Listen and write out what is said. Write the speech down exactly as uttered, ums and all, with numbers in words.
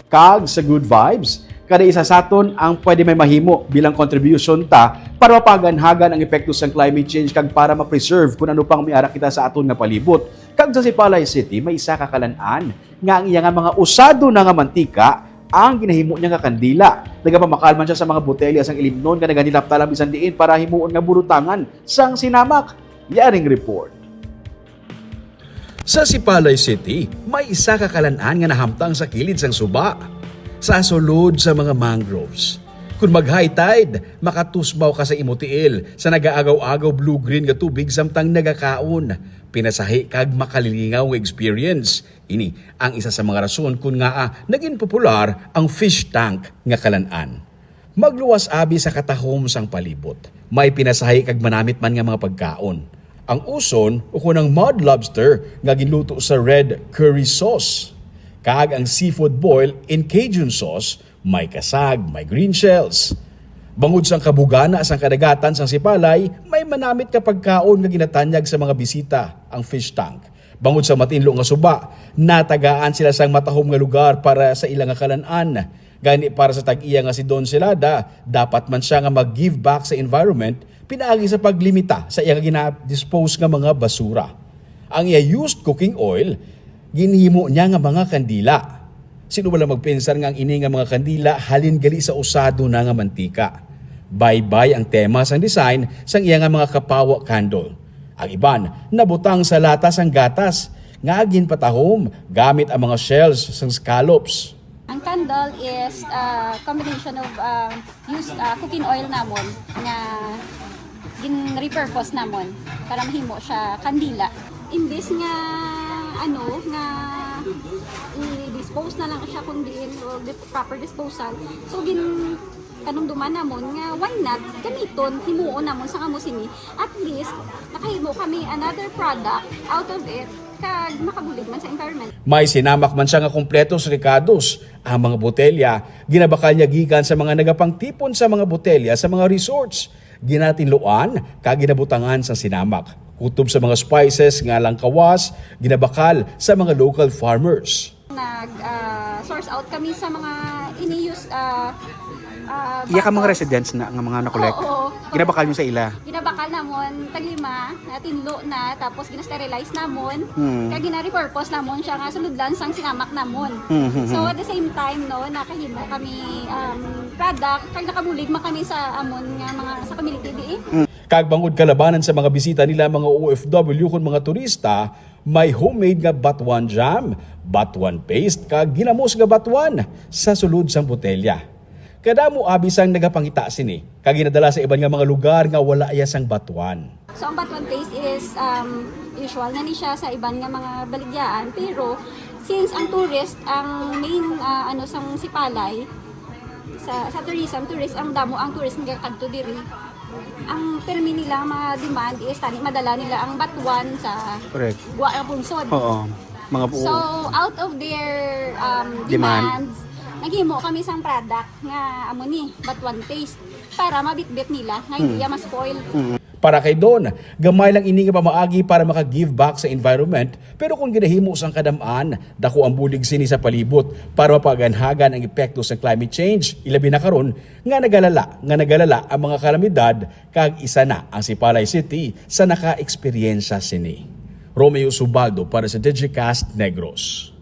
Kag sa good vibes, kada isa sa aton ang pwede may mahimo bilang contribution ta para mapaganhagan ang epekto sang climate change kag para ma-preserve kun ano pang may ara kita sa aton nga palibot. Kag sa Sipalay City, may isa ka kalan-an nga ang iya nga mga usado na nga mantika ang ginahimo niya nga kandila. Nagapamakal man siya sa mga botelya sang ilimnon nga naganilapta lang bisan diin para himuon nga burutangan sang sinamak. Yaring report. Sa Sipalay City, may isa ka kalan-an nga nahamtang sa kilid sang suba, sa sulod sa mga mangroves. Kung mag-high tide, makatusbaw ka sa imo tiil sa nagaagaw-agaw blue-green nga tubig samtang nagakaon. Pinasahi kag makalilingaw nga experience. Ini ang isa sa mga rason kon ngaa naging popular ang fish tank nga kalan-an. Magluwas abi sa katahom sang palibot. May pinasahi kag manamit man nga mga pagkaon. Ang uson, ukon ang mud lobster nga ginluto sa red curry sauce, kag ang seafood boil in Cajun sauce, may kasag, may green shells. Bangod sang kabugana sang kadagatan sang Sipalay, may manamit ka pagkaon nga ginatanyag sa mga bisita, ang fish tank. Bangod sa matinlo nga suba, natagaan sila sang matahom nga lugar para sa ila nga kalan-an. Gani, para sa tag-iya nga si Don Celada, dapat man sia nga mag-give back sa environment pinaagi sa paglimita sa iya nga gina-dispose nga mga basura. Ang iya used cooking oil, ginhimo niya nga mga kandila. Sino wala magpensar nga ang ini nga mga kandila halin gali sa usado na nga mantika? Baybay ang tema sang design sang iya nga mga kapawa candle. Ang iban nabutang sa lata sang gatas nga ginpatahom gamit ang mga shells sang scallops. Ang candle is a combination of uh, used uh, cooking oil namon nga gin-repurpose namon para mahimo siya kandila. Imbis nga ano nga i-dispose na lang siya kung diin o di- proper disposal. So gin kanumduman namon nga why not gamiton, himuon namon sa kamo sini. At least nakahimo kami another product out of it kag makabulig man sa environment. May sinamak man siya nga kompleto sa rekados. Ang mga botelya, ginabakal niya gikan sa mga nagapangtipon sa mga botelya sa mga resorts. Ginatinluan kag ginabutangan sa sinamak. Kutob sa mga spices nga langkawas, ginabakal sa mga local farmers. Nag ah, source out kami sa mga ini-use ah, ah, Iya ka mga bottles. Residents na nga mga na-collect. Oo. Ginabakal niyo sa ila. Ginabakal namon taglima, natinlo na, tapos gina-sterilize namon. Hmm. Kag gina-repurpose namon siya nga sulod lang sang sinamak namon. Hmm, hmm, hmm. So at the same time no, nakahimo kami um, product kag nakabulig man kami sa amon nga mga sa community di. Kag bangod kalabanan sa mga bisita nila mga O F W kon mga turista, may homemade nga batuan jam, batuan paste, kag ginamos nga batuan sa sulod sang botelya. Kadamo abi sang nagapangita sini, kag ginadala sa iban nga mga lugar nga wala iya sang batuan. So ang batuan paste is um, usual na ni siya sa iban nga mga baligyaan, pero since ang tourist ang main uh, ano sang Sipalay sa, sa tourism, tourist ang damo ang tourist nga kadto diri. Ang pirmi nila mga demand is tani madala nila ang batuan sa Correct. Gwa nga pungsod. Oo. Mga buo. So out of their um, Demand. Demands, naghimo kami sang product nga amo ni batuan paste para mabitbit nila nga hindi Hmm. iya ma-spoil. Hmm. Para kay Don, gamay lang ini nga pamaagi para maka-give back sa environment, pero kung ginahimo sang kadam-an, dako ang bulig sini sa palibot para mapaganhagan ang epekto sa climate change, ilabi na karon nga nagalala, nga nagalala ang mga kalamidad kag isa na ang Sipalay City sa naka-eksperyensya sini. Romeo Subaldo para sa Digicast Negros.